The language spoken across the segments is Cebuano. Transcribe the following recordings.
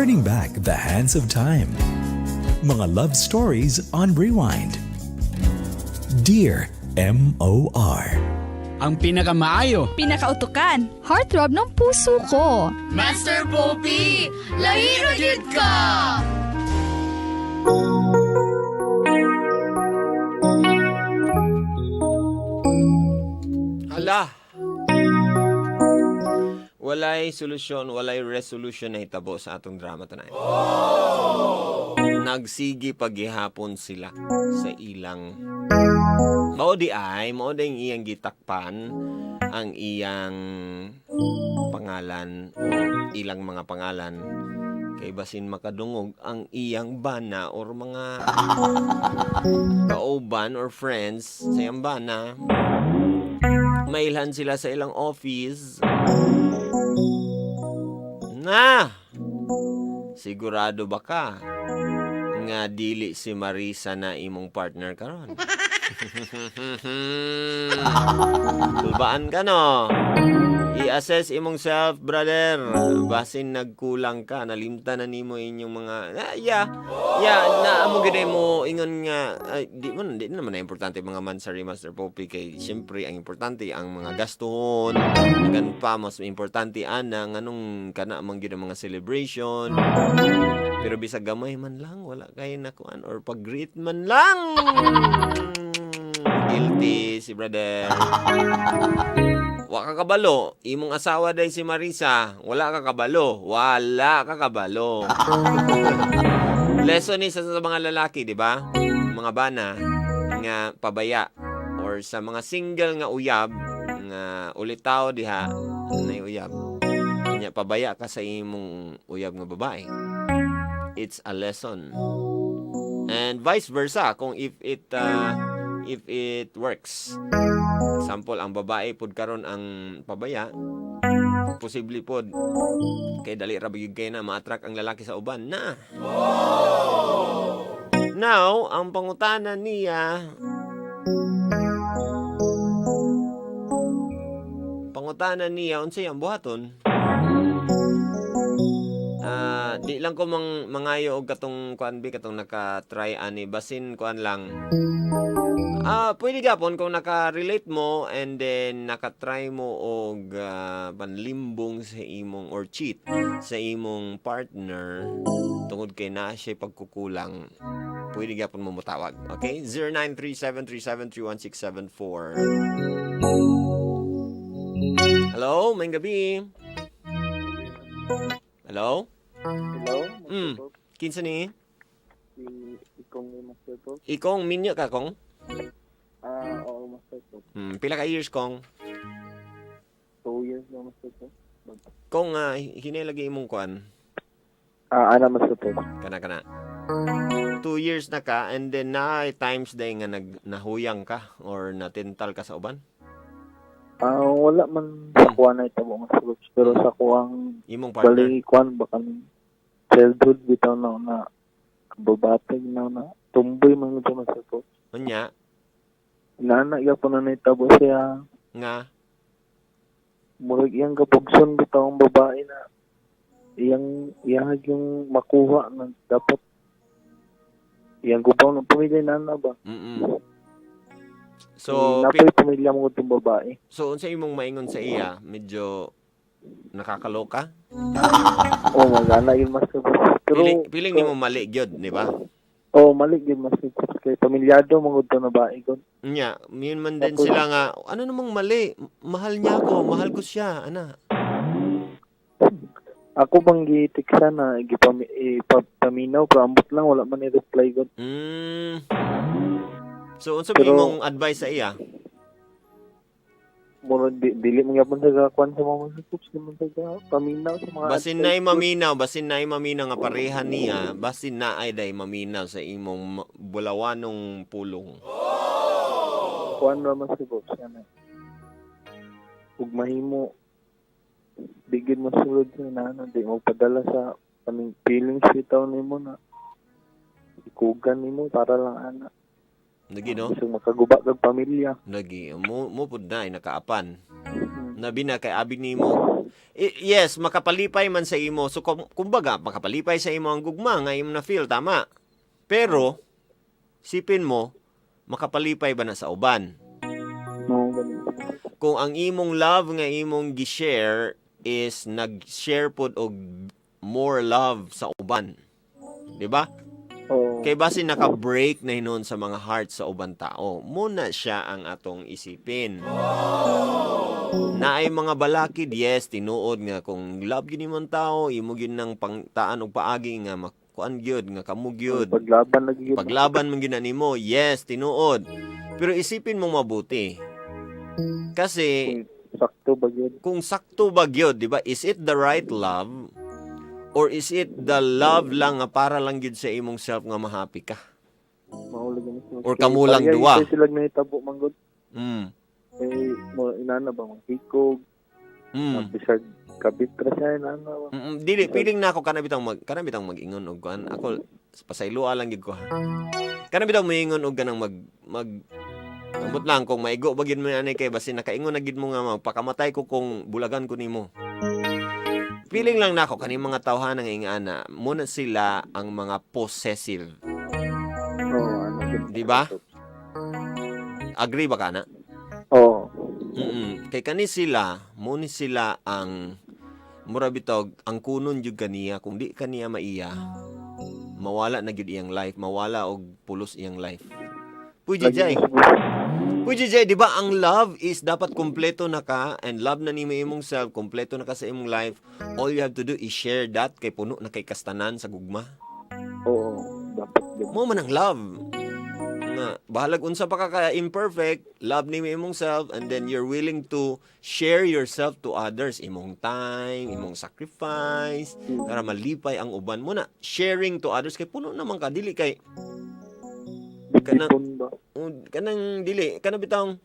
Turning back the hands of time. Mga love stories on rewind. Dear MOR. Ang pinakamaayo. Pinakautukan. Heartthrob ng puso ko. Master Poppy, lahiro jud ka! Hala! Walay solusyon, walay resolution na hitabo sa atong drama tonight. Nagsigi paghihapon sila sa ilang mao di ay mao di ang iyang gitakpan ang iyang pangalan o ilang mga pangalan kay basin makadungog ang iyang bana or mga kauban or friends sa iyang bana, mailhan sila sa ilang office na. Sigurado ba ka nga dili si Marisa na imong partner karon? Kulbaan ka, no? I-assess imong self, brother. Basin nagkulang ka, nalimtan na nimo inyong mga yeah, na amo gid mo ingon nga ay, di man di naman na importante mga mansari, Master Poppy, kay syempre ang importante ang mga gastuhon, gan pa mas importante ana nganong kana man gyud ang mga celebration. Pero bisag gamay man lang, wala kay nakuan or pag-greet man lang. Guilty si brother. Wa ka kabalo, imong asawa day si Marisa. Wala ka kabalo, wala ka kabalo. Lesson ni sa mga lalaki, di ba? Mga bana nga pabaya or sa mga single nga uyab nga ulitaw diha na uyab. Nya pabaya ka sa imong uyab nga babae. It's a lesson. And vice versa kung if it works. Example, ang babae pud karon ang pabaya, posible pod kay dali ra gyud kay na ma-attract ang lalaki sa uban na. Now, ang pangutana niya, unsay ang buhaton? Ah, di lang ko mang mangayo og katong kuan bi, katong naka-try ani, basin kuan lang. Ah, pwede gapon kung naka-relate mo and then naka-try mo og panlimbong sa imong or cheat sa imong partner tungod kay naa siya pagkukulang. Pwede gapon mo motawag. Okay? 0937-373-1674. Hello, may gabi. Hello? Hello, Master Bob. Kinsa ni? Si Ikong ni Master Bob. Ikong minyo ka, Kong? Ah, oo, Master Bob. Pila ka years, Kong? 2 years na, Master Bob. Kong hinay lagi imong kuan. Ah, ana, Master Bob. Kana kana. 2 years na ka and then na times day nga nag nahuyang ka or natintal ka sa uban? Ah, wala man sa kuha na itabo, Master Bob. Pero sa kuang Imong partner. bali kuan ba kami childhood bitaw na na babatag na na tumboy man ito, Master Bob. Unya Nana gyapon na naitabo siya. Nga Murag iyang gabugson bitaw ang babae na iyang iyahag yung makuha na dapat iyang gubaw ng pamilya nana ba. So, Napay pamilya mo itong babae. So unsa imong maingon sa iya? Medyo nakakaloka? Oh, magana yun, Master Boss. Pero, Piling nimo mali gyud, di ba? Oh, mali yun, Master Boss. Kay pamilyado mo ito na babae ko. Unya, yun man din Tapos- sila nga, ano namang mali? Mahal niya ako, mahal ko siya, ana. Ako bang gitiksa na ipaminaw pero ambot lang wala man i-reply ko. So unsa may Pero- imong advice sa iya? Murag di, dili mo gyapon sa kuan sa mga Master Boss, di man sa paminaw sa mga Basin advice na'y ko. maminaw, basin na'y maminaw nga pareha niya, basin na ay day maminaw sa imong bulawanong pulong. Kuan ra, Master Boss, yan eh. Ug mahimo di gid mo sulod sa nana, di mo padala sa kaming feelings bitaw nimo na ikugan nimo para lang ana. Lagi, no? Gusto makaguba kag pamilya. Lagi mo mo pud na ay nakaapan. Nabi na kay abi nimo Yes, makapalipay man sa imo. So kumbaga, makapalipay sa imo ang gugma nga imo na feel, tama. Pero sipin mo, makapalipay ba na sa uban? Mao gani. Kung ang imong love nga imong gi-share is nag-share pod og more love sa uban. Di ba? Oo. Kay basin naka-break na hinuon sa mga heart sa uban tao. Muna siya ang atong isipin. Naay mga balakid, yes, tinuod nga kung love gyud nimo ang tao, imo gyud nang pangtaan og paagi nga makuan gyud, nga kamo gyud. Paglaban lagi gyud. Paglaban man gyud na nimo, yes, tinuod. Pero isipin mo mabuti. Kasi Kung sakto ba gyud. Kung sakto ba gyud, di ba? Is it the right love or is it the love lang nga para lang gyud sa imong self nga mahappy ka? Mao lagi na sila. Or kamulang Kaya duwa. Kaya sila nahitabo man gud. Kay mo inana ba mga hikog, bisag kabit ra siya inana ba. Dili, feeling na ako kana bitang mag-ingon og kuan. Ako pasayloa lang gyud ko, ha. Kana bitang moingon og kanang mag mag Ambot lang kung maigo ba gyud mo ani, kay basin nakaingon na gyud mo nga magpakamatay ko kung bulagan ko nimo. Feeling lang nako, kani mga tawhana nga ingana, muna sila ang mga possessive. Oo, ano gyud. Di ba? Agree ba ka na? Oo. Kay kani sila, mo ni sila ang mura bitog ang kunon jud kaniya. Kung di kaniya maiya, mawala na gyud iyang life, mawala og pulos iyang life. Puy Lagi Jay. na siguro. Puy Jay, di ba ang love is dapat kompleto na ka and love na nimo imong self, kompleto na ka sa imong life. All you have to do is share that kay puno na kay kastanan sa gugma. Oo, dapat gyud. Mo man ang love. Nga bahalag unsa pa ka ka imperfect, love nimo imong self and then you're willing to share yourself to others, imong time, imong sacrifice para malipay ang uban mo na. Sharing to others kay puno naman ka, dili kay Bitbiton ba? Kanang dili kana bitawng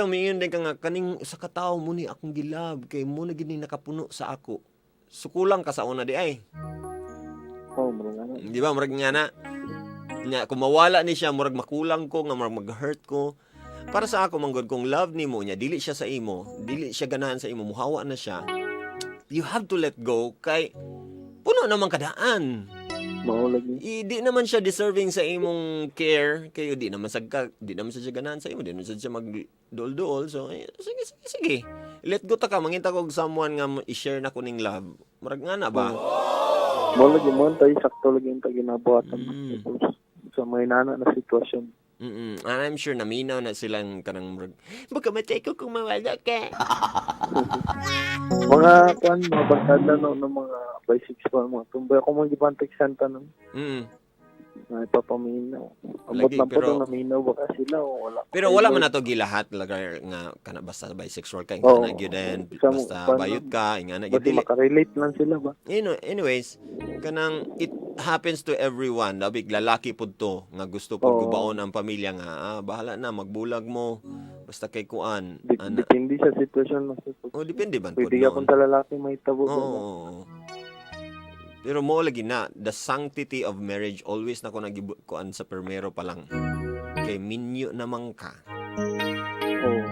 miingon din ka nga kaning usa ka tawo mo ni akong gilove kay mo na gid ni nakapuno sa ako. Sukulang ka sa una di ay. Oo, mura nga na. Di ba murag nga na. Nya kung mawala ni siya, murag makulang ko, nga murag mag-hurt ko. Para sa ako manggod, kung love nimo niya, dili siya sa imo, dili siya ganahan sa imo, muhawa na siya. You have to let go kay puno naman kadaan. Mao lagi. Di naman siya deserving sa imong care kayo, di naman siya ganahan sa imo, di naman siya mag duol-duol. So eh, sige, sige, sige, let go ta ka, mangita kog someone nga i-share na ko ning love, murag nga na ba. Mao lagi mo tayo, sakto lagi yung ginabuhatan sa mga inana na sitwasyon. And I'm sure naminaw na silang kanang murag baka matay ko kung mawala ka. Mga kuan, mga barkada no, ng mga bisexual, mga tumboy. Ako mga gibantay santa nun. Na ipapaminaw. Ambot Lagi, lang po daw, naminaw baka sila o wala. Pero wala man nato gilahat lagar nga kana basta bisexual ka, Oo. ingana gyud and basta bayot ka, ingana gyud, Basta dili. makarelate lang sila ba? Anyways, kanang it happens to everyone. Labig lalaki pud to nga gusto pud gubaon ang pamilya nga bahala na magbulag mo basta kay kuan ana. Depende sa sitwasyon mas. Oh, depende man pud Pwede ka noon. kung sa lalaki may tabo. Oo. Pero mo lagi na the sanctity of marriage, always na ko nagikuan sa permero pa lang. Kay minyo naman ka. Oo.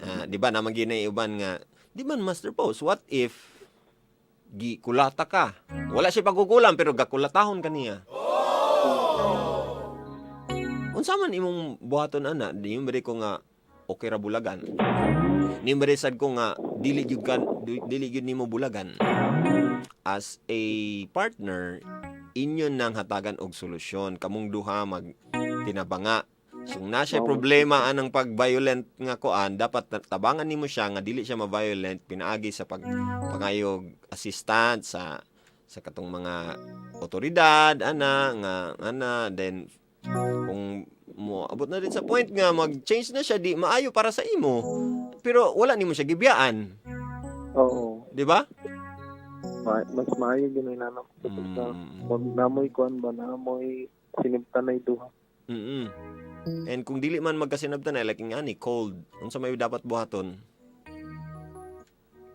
Ah, di ba naman ginay uban nga di man, Master Post, what if gikulata ka? Wala siya pagkukulam pero gakulatahon kaniya. Unsa man imong buhaton ana? Di mo ko nga okay ra bulagan. Ni mo sad ko nga dili gyud nimo bulagan. As a partner, inyo nang hatagan og solusyon. Kamong duha mag tinabanga. So, kung na siya problema anang pag-violent nga kuan, dapat tabangan nimo siya nga dili siya ma-violent pinaagi sa pag pangayog assistant sa katong mga otoridad ana nga ana. Then kung mo abot na din sa point nga mag-change na siya, di maayo para sa imo, pero wala nimo siya gibiyaan. Oo. Di ba? Mas maayo yun ay nanap. Kung namoy kuan ba, namoy sinibtanay duha. And kung dili man magkasinabtan ay like nga ni cold, unsa may dapat buhaton?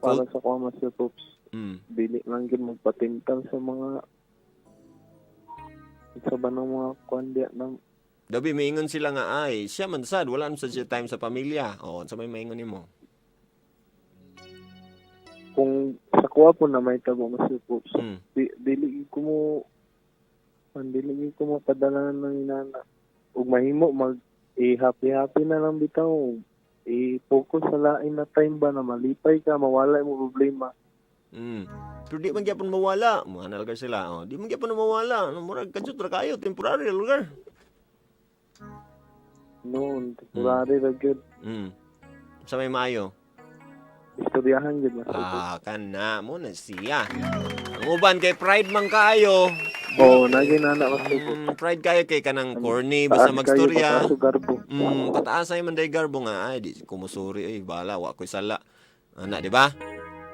Para Cold. sa kuan, Master Pops, dili lang gyud magpatintal sa mga sa ba ng mga kuan diya ng Dabi maingon sila nga ay siya man sad, wala man sad siya time sa pamilya. O, unsa may maingon nimo? Kung sa kuha po na may tabo, Master Pops, di, dili ko mo ang dili ko mo padala ng inana. Ug mahimo mag i-happy happy na lang bitaw. I-focus sa lain na time ba na malipay ka, mawala mo problema. Pero di man gyapon mawala. Mga nalagar sila. Oh, di man gyapon mawala. Ano, murag kadyot ra kayo, temporary lugar. Noon, temporary ra gyud. Sa may maayo. Istoryahan gyud, Master Pops. Ah, kana mo na siya. Ang uban kay pride man kaayo. Oo, naging nana, Master Pops. Pride kayo kay kanang corny basta Taas kayo, magstorya. pataas og garbo. Pataas ay man day garbo nga ay di kumusuri ay bala wa koy sala. Ana, di ba?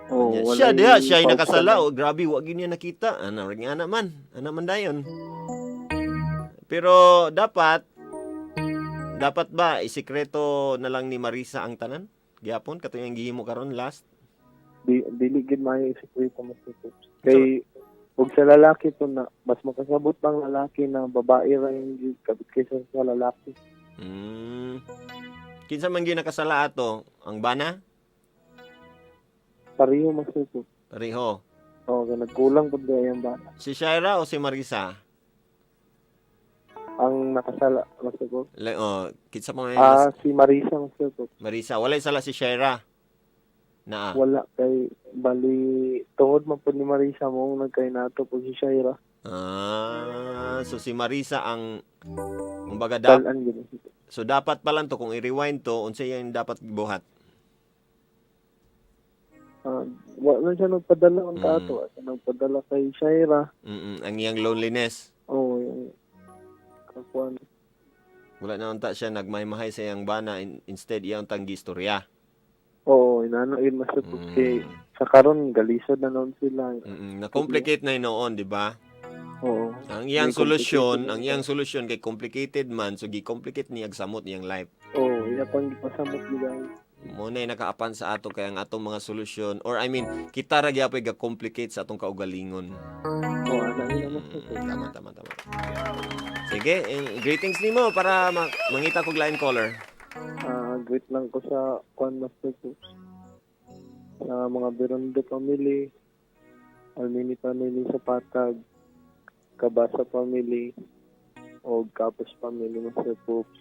Oo, Nya, walay siya diha siya ay pausa nakasala. na. Oh, grabe wa gyud niya nakita. Ana ring ana man. Ana man dayon. Pero dapat dapat ba isikreto na lang ni Marisa ang tanan? Gyapon kato yung gihimo karon last. Di, dili gyud maayo isikreto, Master Pops. Kay ug sa lalaki to na mas makasabot ang lalaki na babae ra yung gikabit kaysa sa lalaki. Kinsa man gyud nakasala ato? Ang bana? Pareho, Master Pops. Pareho. Oo, kay nagkulang pud di ang bata. Si Shaira o si Marisa? Ang nakasala, Master Pops. Oh, kinsa pa may Ah, si Marisa, Master Pops. Marisa, walay sala si Shaira. Naa. Wala kay bali tungod man pud ni Marisa mo nagkay nato pud si Shaira. Ah, so si Marisa ang kumbaga Dalan gyud. So dapat pa lang to kung i-rewind to unsa yung dapat buhat? Ah, wala siya nagpadala ang ato, wala siya nagpadala kay Shaira. Ang iyang loneliness. Oo, yung kakuan. Wala na unta siya nagmahimay sa iyang bana instead iyang tanggi istorya. Oo, inano yun, Master Pops, kay sa karon galisod na noon sila. Na-complicate na noon, di ba? Oo. Ang iyang May solusyon, complicated ang iyang solusyon kay complicated man, so gi-complicate niya samot niyang life. Oo, iya pang gipasamot nila. Mo na nakaapan sa ato kay ang atong mga solusyon or I mean, kita ra gyapon ga-complicate sa atong kaugalingon. Oo, ana yun ang Master Pops. Tama, tama, tama. Sige, eh, greetings nimo para mangita kog line caller. Ah, great lang ko sa kuan, Master Pops. Sa mga Birondo family, Almini family sa Patag, Kabasa family, o Kapos family, Master Pops.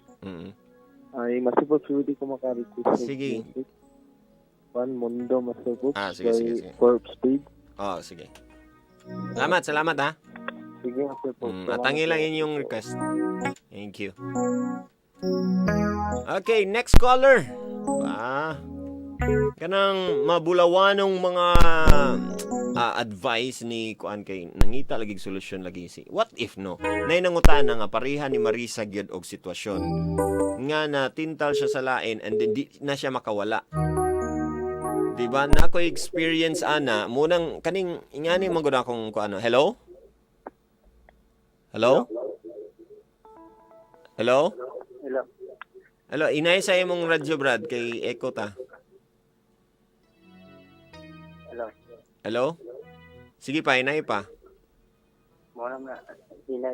Ay, Master Pops, pwede ko maka-request og Sige. music. Kuan Mundo, Master Pops. Ah, sige, by sige, sige. Corp Speed. Oh, sige. Salamat, salamat ha. Sige, Master Pops. Salamat Atangi lang po. inyong request. Thank you. Okay, next caller. Ah. Kanang mabulawanong mga advice ni kuan kay nangita lagi solusyon lagi si. What if no? Nay nangutana nga pareha ni Marisa gyud og sitwasyon nga na tintal siya sa lain and then di na siya makawala. Di ba? Na ko experience ana munang kaning ingani man gud akong kuano. Hello? Hello? Hello? Hello. Hello, inay sa imong radyo Brad kay echo ta. Hello. Hello? Sige pa, inay pa. Mo na sila.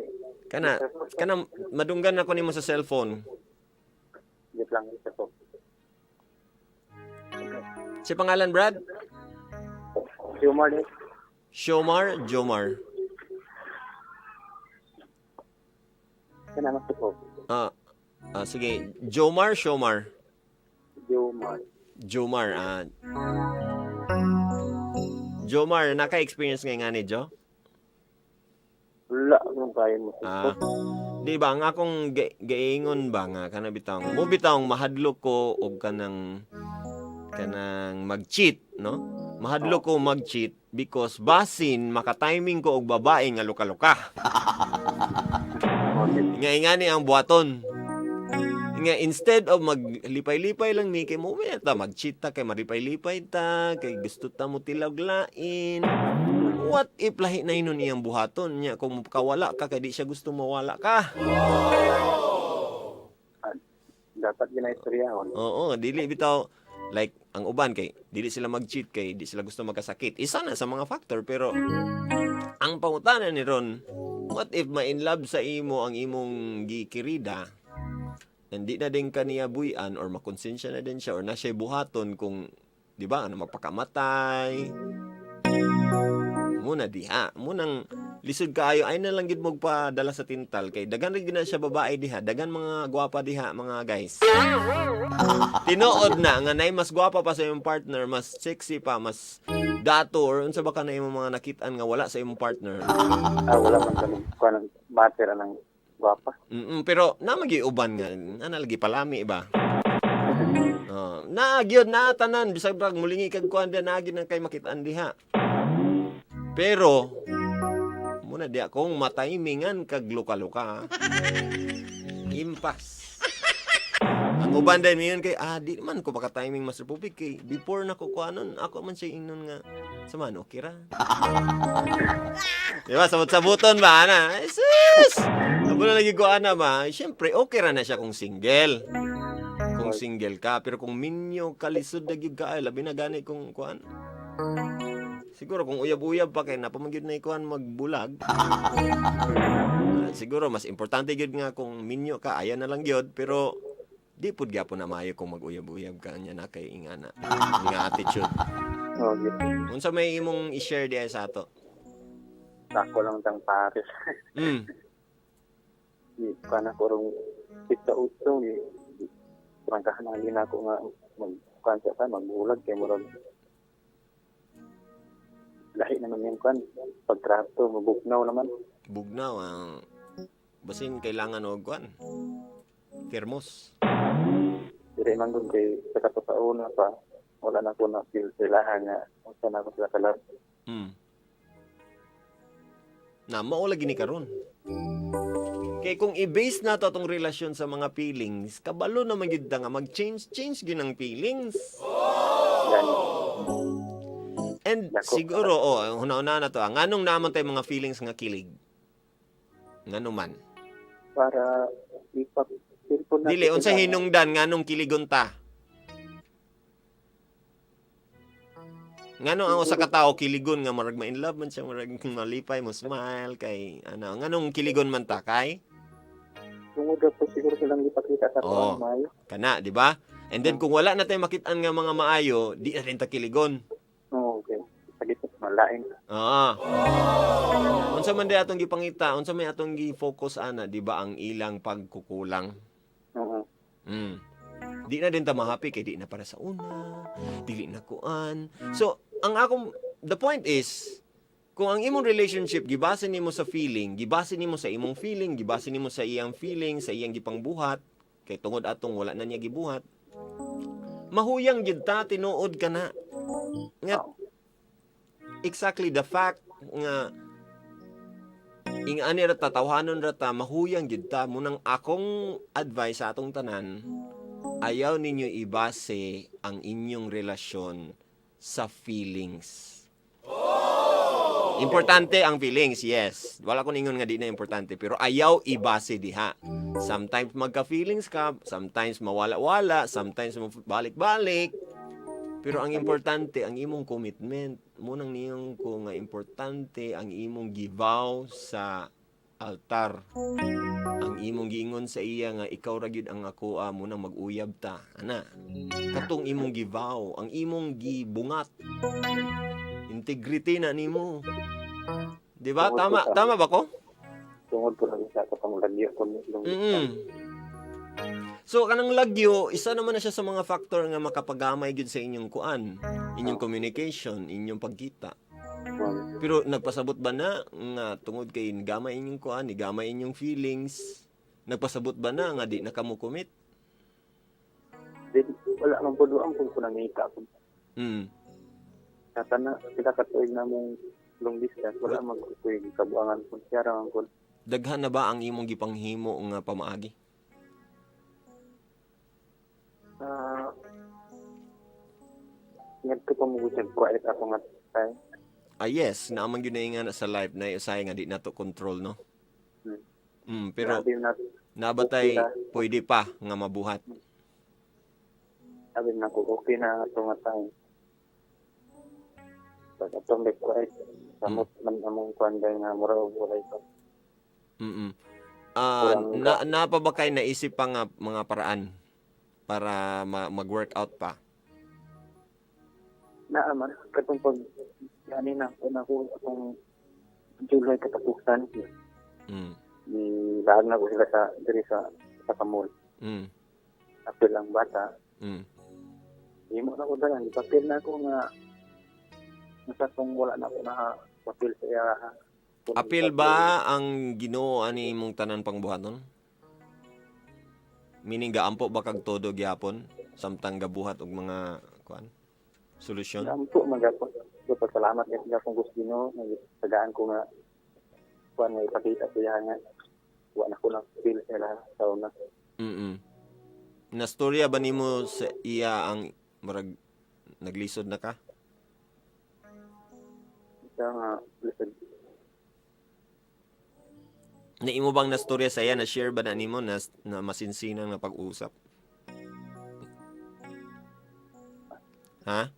Kana kana madunggan ako nimo sa cellphone. Wait lang, Mr. Pops. Si pangalan Brad? Jomar. Shomar, Jomar. Kana, Master Pops. Ah, ah sige, Jomar, Shomar. Jomar. Jomar, ah. Jomar, naka-experience nga nga ni Jo? Wala akong kaya mo. Ah. Di ba ang akong gaingon ba nga kana bitawng mo bitawng mahadlok ko og kanang kanang mag-cheat, no? Mahadlok ko mag-cheat because basin maka-timing ko og babae nga luka-luka. Nga ingani ang buhaton. Nga instead of maglipay-lipay lang ni kay mo may ta mag-cheat ta kay maripay-lipay ta kay gusto ta mo tilag lain. What if lahi na inon iyang buhaton niya kung kawala ka kay di siya gusto mawala ka. Dapat ginaistoryahon. Oo, dili bitaw like ang uban kay dili sila mag-cheat kay di sila gusto magkasakit. Isa na sa mga factor pero ang pangutana ni Ron, what if ma-in love sa imo ang imong gikirida? Hindi na din kaniya buyan or makonsensya na din siya or na siya buhaton kung Di ba? Ano, magpakamatay. Muna diha, munang lisod kaayo ay na lang gid mo padala sa tintal kay daghan rin gid na siya babae diha, daghan mga gwapa diha, mga guys. Tinuod na nga nay mas gwapa pa sa imong partner, mas sexy pa, mas dato or unsa ba ka na imong mga nakitaan nga wala sa imong partner. Ah, wala man kanang kuan ang matter anang gwapa. Pero na magi uban nga ana lagi palami ba. Oh, na gyud na tanan bisag brag mulingi kag kuan diha, naa gyud na kay makitaan diha. Pero muna diha kung mataymingan kag luka-luka. Impas. Ang uban din mayon kay di man ko baka timing, Master Pupi, kay before na ko kuanon ako man siya ingnon nga sa man okay ra. Di ba sabot-sabuton ba ana? Ay, sus! Abo na lagi ko ana ba? Siyempre okay ra na siya kung single. Kung single ka, pero kung minyo kalisod na gyud ka ay labi na gani kung kuan. Siguro kung uyab-uyab pa kay napamang gyud na ikuan magbulag. Ah, siguro mas importante gyud nga kung minyo ka ayan na lang gyud, pero di pud gyapon na maayo kung mag-uyab-uyab ka nya na kay ingana nga attitude. Oh, gyud. Unsa may imong i-share diha sa ato? Ako lang tang pares. Di kuan ako rong pita utso ni prangkahan ang gina ko nga mag kuan siya pa magbulag kay murag lahi naman yung kuan pagtrato, mabugnaw naman. Bugnaw ang basin kailangan og kuan. Thermos. Dili man gud kay sa katotoo na pa wala na ko na feel sila nga unsa na ko sila kalab. Na mao lagi ni karon. Kay kung i-base nato atong relasyon sa mga feelings, kabalo na man gyud ta nga mag-change change gyud ang feelings. Gani. And Nako. siguro oh, huna-huna na to. Ang anong naman tayo mga feelings nga kilig? Ngano man? Para ipa feel po natin Dili unsa sila nga hinungdan nganong kiligon ta? Ngano ang usa ka tawo kiligon nga murag ma-in love man siya, murag malipay mo smile kay ano, nganong kiligon man ta kay tungod ra po siguro silang gipakita sa Oo. oh. maayo. Kana, di ba? And then kung wala na tayo makitaan nga mga maayo, di na rin ta kiligon. Oo, okay. Pagit malain. Oo. Unsa man di atong gipangita, unsa may atong gi-focus ana, di ba ang ilang pagkukulang? Oo. Di na din ta mahappy kay di na para sa una, dili na kuan. So, ang akong the point is kung ang imong relationship gibase nimo sa feeling, gibase nimo sa imong feeling, gibase nimo sa iyang feeling, sa iyang gipangbuhat, kay tungod atong wala na niya gibuhat, mahuyang gid ta, tinuod ka na. Nga exactly the fact nga ingani ra ta, tawhanon ra ta, mahuyang gid ta. Munang akong advice sa atong tanan, ayaw ninyo ibase ang inyong relasyon sa feelings. Importante ang feelings, yes. Wala ko ningon nga di na importante, pero ayaw ibase diha. Sometimes magka-feelings ka, sometimes mawala-wala, sometimes balik-balik. Pero ang importante, ang imong commitment, munang niyong ko nga importante ang imong givow sa altar. Ang imong giingon sa iya nga ikaw ra gyud ang akoa, munang mag-uyab ta. Ana, katong imong givow, ang imong gibungat. Integrity na nimo. Di ba? Tama, tama ba ko? Tungod po lang sa katong lagyo ko nung So kanang lagyo, isa naman na siya sa mga factor nga makapagamay gyud sa inyong kuan, inyong communication, inyong pagkita. Pero nagpasabot ba na nga tungod kay gamay inyong kuan, gamay inyong feelings, nagpasabot ba na nga di na kamo commit? Di, wala man po doon kung nangita ko. Natana, sila katuig na mong long distance, wala man ko tuig kabuangan kung siya ra man ko. Daghan na ba ang imong gipanghimo nga pamaagi? Ah, ngadto pa mo gud quiet ako nga time. Ah yes, naaman gyud na nga na sa life na usahay nga di nato control, no. Pero Sabi na, nabatay okay na. pwede pa nga mabuhat. Sabi na ko okay na ato nga time. Pag atong like quiet, samot man among kuan dahil nga mura og walay pa. Ah, Walang na na pa ba kay naisip pa nga mga paraan para mag-work out pa? Naa man katong pag yani na una ko atong July katapusan. Gilaag na ko sila sa diri sa Kamol. Apil ang bata. Himo na ko dala, ipapil na ako nga nasa kung wala na ako na papel sa iya. Apil ba ang Ginoo ani imong tanan pangbuhaton? Meaning gaampo ba kag todo gyapon samtang gabuhat og mga kuan solusyon? Ampo magyapon. So, pasalamat kasi akong gusto Ginoo, tagaan ko nga kuan nga ipakita sa iya nga wa na ko na feel sa ila sa una. Nastorya ba nimo sa iya ang murag naglisod na ka? Isa nga lisod. Na imo bang nastorya sa iya, na share ba na nimo na masinsinan nga pag-usap? Ha?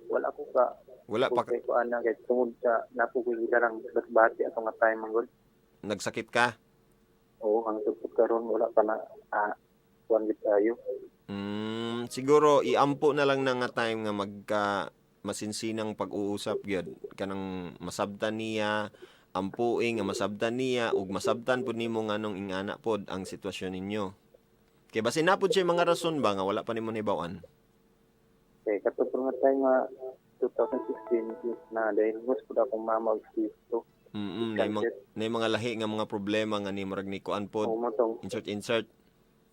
Wala ako ka Wala pa kay kuan na kay tungod sa napo ko gidarang basbati ato nga time man gud. Nagsakit ka? Oo, hangtod pud karon wala pa na kuan gid tayo. Siguro iampo na lang na nga time nga magka masinsinang pag-uusap gyud, kanang masabtan niya, ampuing nga masabtan niya ug masabtan pud nimo nganong ingana pod ang sitwasyon ninyo. Kay basin na pod siya mga rason ba nga wala pa nimo nahibaw-an. Kay kato pud nga time nga 2016 is na diagnose pud akong mama og stage 2. Nay mga lahi nga mga problema nga ni murag ni kuan pod. Oo mo tong Insert insert.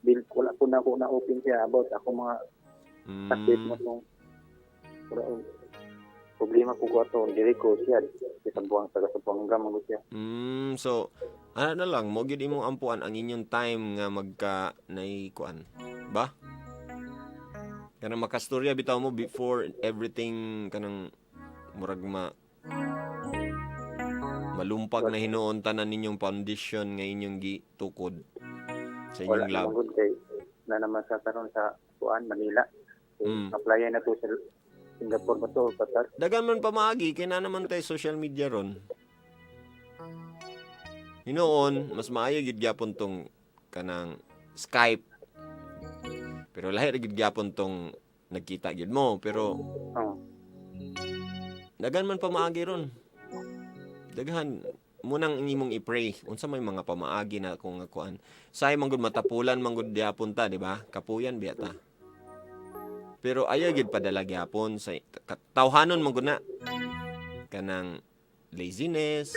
Bill wala po na ako na open siya about ako mga sakit mo tong wala og problema ko ko ato diri ko siya sa buwang taga sa buwang man gud siya. So ano na lang mo gyud imong ampuan ang inyong time nga magka nay kuan ba? Kanang makastorya bitaw mo before everything, kanang murag malumpag na hinuon tanan ninyong foundation nga inyong gitukod sa Wala inyong naman love. gud kay na naman sa karon sa kuan Manila. So, applyan na to sa Singapore ba to o Qatar. Dagan man pamaagi kay na naman tayo social media ron. Hinuon, mas maayo gyud gyapon tong kanang Skype. Pero lahi ra gyud gyapon tong nagkita gyud mo, pero dagan man pamaagi ron. Daghan munang imong i-pray unsa may mga pamaagi na kung nga kuan. Say man gud matapulan man gud gyapon ta, di ba? Kapuyan biya ta. Pero ayaw gyud padala gyapon sa tawhanon man gud na kanang laziness,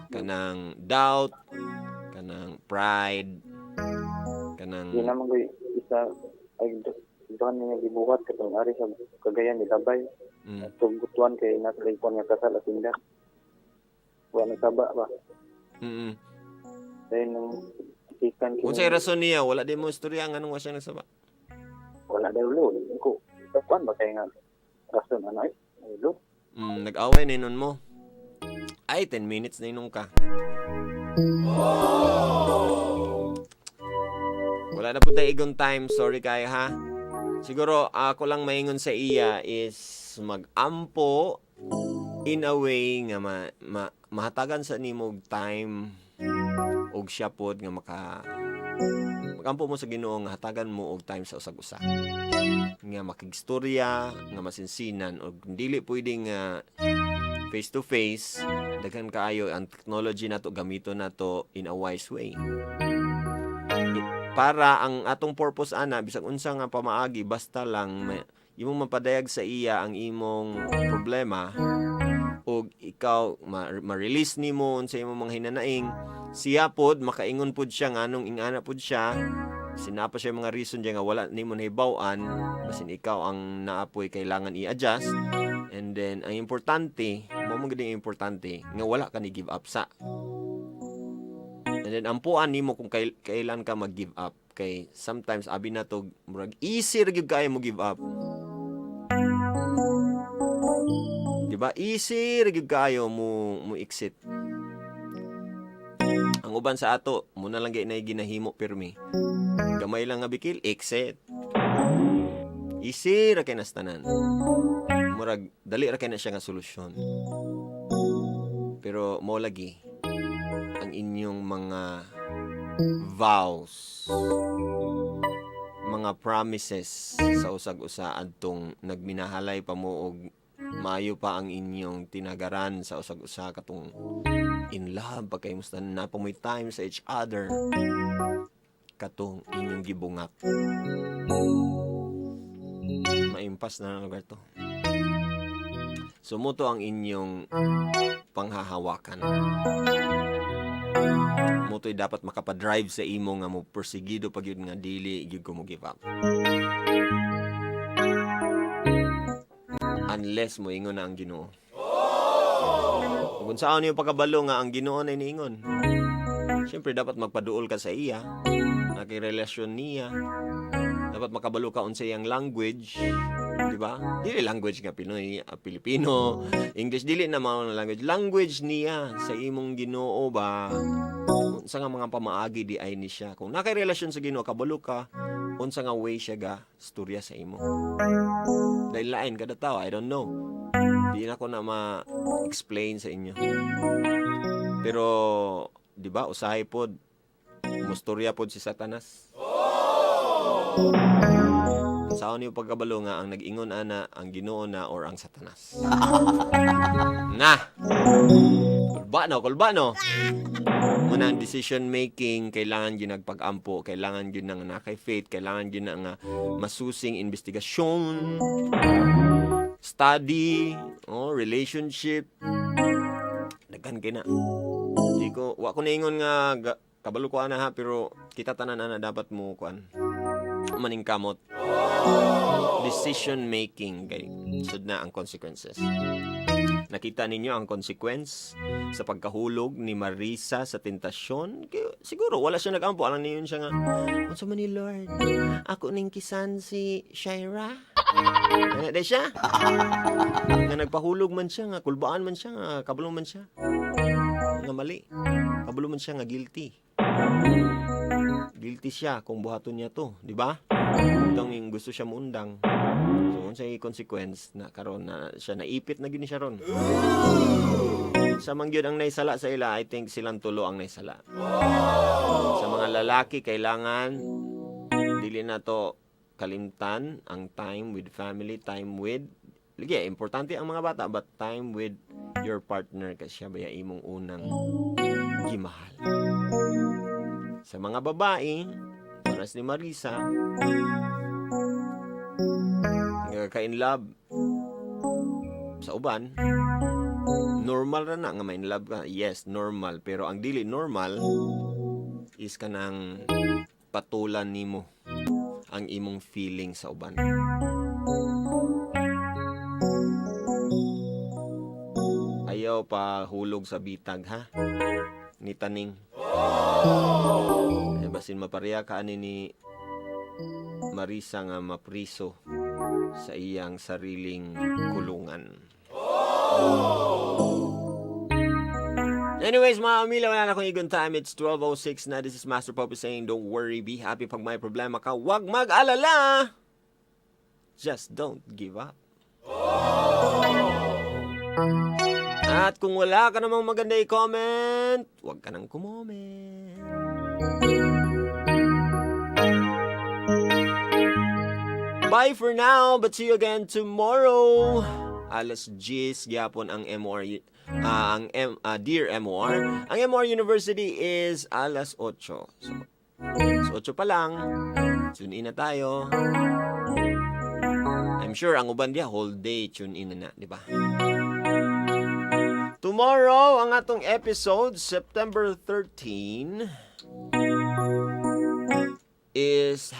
kanang doubt, kanang pride, kanang Di naman ko isa ay doon nga gibuhat katong ari sa Cagayan ni Labay. Tugutuan kay natalay kuan nga kasal asinda. Wa na saba ba. Dahil nung ikan ko Unsay rason niya, wala di mo istorya nganong wa siya nagsaba? Wala daw lo. Ko kuan ba kay nga rason ano ay lo. Nag-away na inon mo. Ay, 10 minutes na inon ka. Wala na po tayo igon time. Sorry kayo ha. Siguro ako lang maingon sa iya is mag-ampo in a way nga mahatagan sa nimo og time og siya pod nga magampo mo sa Ginoo nga hatagan mo og time sa usag-usa nga makigstorya nga masinsinan og dili pwede nga face to face. Daghan kaayo ang technology nato, gamiton nato in a wise way para ang atong purpose ana, bisag unsa nga pamaagi, basta lang imong mapadayag sa iya ang imong problema ug ikaw ma-release nimo unsa imong mga hinanaing, siya pod makaingon pod siya nganong ingana pod siya, sinapa siya mga reason diya nga wala nimo nahibaw-an, basin ikaw ang naapoy kailangan i-adjust. And then ang importante mo man gud ang importante nga wala ka ni give up sa. And then ampuan nimo kung kailan ka mag-give up, kay sometimes abi na to murag easy ra gyud kaayo mo give up, di ba? Easy ra gyud kaayo mo mo exit. Ang uban sa ato muna lang gyud na ginahimo pirmi, gamay lang nga bikil, exit. Easy ra kay nas tanan, murag dali ra kay na siya nga solusyon. Pero mo lagi ang inyong mga vows, mga promises sa usag-usa adtong nagminahalay pa mo og Maayo pa ang inyong tinagaran sa usag-usa, katong in love pag kayo, musta na pa mo'y time sa each other, katong inyong gibungak. Maimpas na ang lugar to. So mao to ang inyong panghahawakan. Mao to'y dapat makapadrive sa imo nga mo persigido pag yun nga dili gyud ko mo give up. Unless mo ingon na ang Ginoo. Kung saan niyo pagkabalo nga ang Ginoo na niingon. Siyempre dapat magpaduol ka sa iya, nakirelasyon niya. Dapat makabalo ka unsa iyang language, di ba? Dili language nga Pinoy, Pilipino, English, dili na mao na language. Language niya sa imong Ginoo ba? Unsa nga mga pamaagi di ay ni siya. Kung nakirelasyon sa Ginoo, kabalo ka unsa nga way siya ga storya sa imo. Dahil lain kada tao, I don't know. Di na ko na ma-explain sa inyo. Pero, di ba, usahay pod, mustorya pod si Satanas. Saan niyo pagkabalo nga ang nag-ingon ana ang Ginoo na or ang Satanas? Na! Kulba no, kulba no. Muna ang decision making, kailangan yun nagpag-ampo, kailangan yun nga nakay faith, kailangan yun na nga masusing investigasyon, study, oh, relationship. Daghan kay na. Di ko, wa ko naingon nga kabalo ko ana ha, pero kita tanan ana dapat mo kuan. Maning kamot. Decision making kay sud na ang consequences. Nakita ninyo ang consequence sa pagkahulog ni Marisa sa tentasyon. Kay, siguro wala siya nagampo, alang niyon siya nga, "Unsa man ni Lord? Ako ning kisan si Shaira." Ana di siya. Nga nagpahulog man siya, nga kulbaan man siya, nga kabalo man siya nga mali. Kabalo man siya nga guilty. Guilty siya kung buhaton niya to, di ba? Itong yung gusto siya muundang. So, unsay consequence na karon na siya naipit na gyud ni siya ron. Sa man gyud ang naisala sa ila, I think silang tulo ang naisala. Sa mga lalaki, kailangan dili na to kalimtan ang time with family, time with, lagi, importante ang mga bata, but time with your partner kasi siya baya imong unang gimahal. Sa mga babae, paras ni Marisa, nga ka-in love sa uban, normal ra na nga ma-in love ka. Yes, normal. Pero ang dili normal is kanang patulan nimo ang imong feeling sa uban. Ayaw pa hulog sa bitag ha. Ni Taning. Eh, basin mapareha ka ani ni Marisa nga mapriso sa iyang sariling kulungan. Anyways, mga Amila, wala na akong igon time. It's 12:06 na. This is Master Poppy saying, don't worry, be happy. Pag may problema ka, huwag mag-alala! Just don't give up. At kung wala ka namang maganda i-comment, huwag ka nang kumoment. Bye for now, but see you again tomorrow. Alas 10 gyapon ang MOR, ang M, Dear MOR. Ang MOR University is alas 8. So 8 pa lang. Tune in na tayo. I'm sure ang uban diya whole day tune in na, di ba? Tomorrow, ang atong episode, September 13, is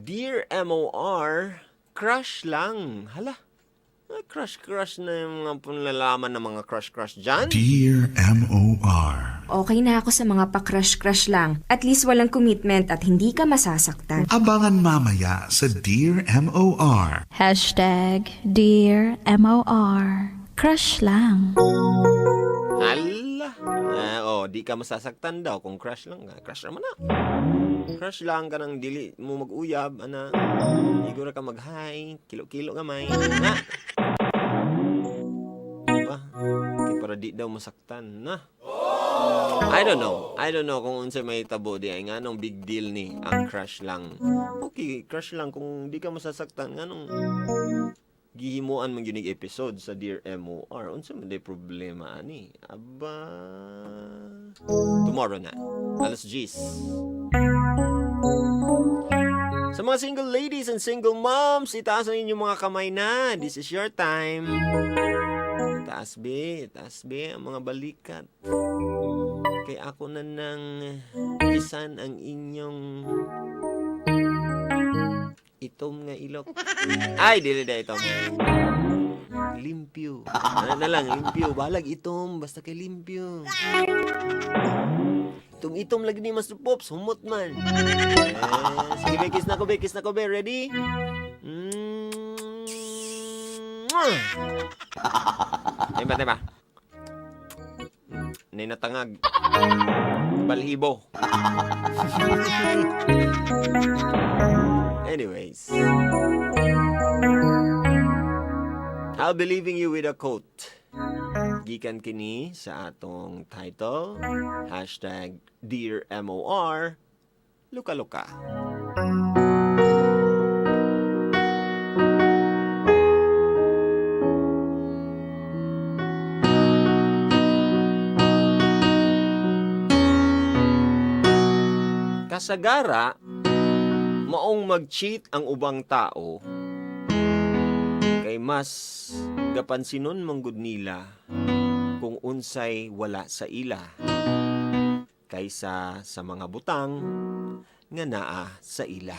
#DearMOR, crush lang. Hala, crush crush na yung mga panlalaman ng mga crush crush dyan. Dear MOR. Okay na ako sa mga pa-crush-crush lang. At least walang commitment at hindi ka masasaktan. Abangan mamaya sa Dear MOR. #DearMOR. Crush lang. Hala. Oh, di ka masasaktan daw kung crush lang. Crush naman na. Crush lang ka nang dili mo mag-uyab, ana. Igora ka mag-hi, kilo-kilo gamay. Na. Diba? Kay para di daw masaktan na. I don't know. I don't know kung unsay may tabo di ay nganong big deal ni ang crush lang. Okay, crush lang kung di ka masasaktan, nganong Gihimuan man gyud episode sa Dear MOR. Unsa man day problema ani? Aba, tomorrow na. Alas 10. Sa mga single ladies and single moms, itaas ang inyong mga kamay na. This is your time. Itaas be, itaas be ang mga balikat. Kay ako na nang kisan ang inyong itom nga ilok. Ay, dili da itom. Limpyo. Ano na lang, limpyo. Balag itom, basta kay limpyo. Itom-itom lagi ni Master Pops, humot man. Eh, sige, be, kiss na ko, be, kiss na ko, be. Ready? Mwah! Diba, diba? Ninatangag. Balhibo. Anyways. I'll be leaving you with a quote. Gikan kini sa atong title, #DearMOR, Luka-Luka. Kasagara, maong mag-cheat ang ubang tao kay mas gapansinon manggod nila kung unsay wala sa ila kaysa sa mga butang nga naa sa ila.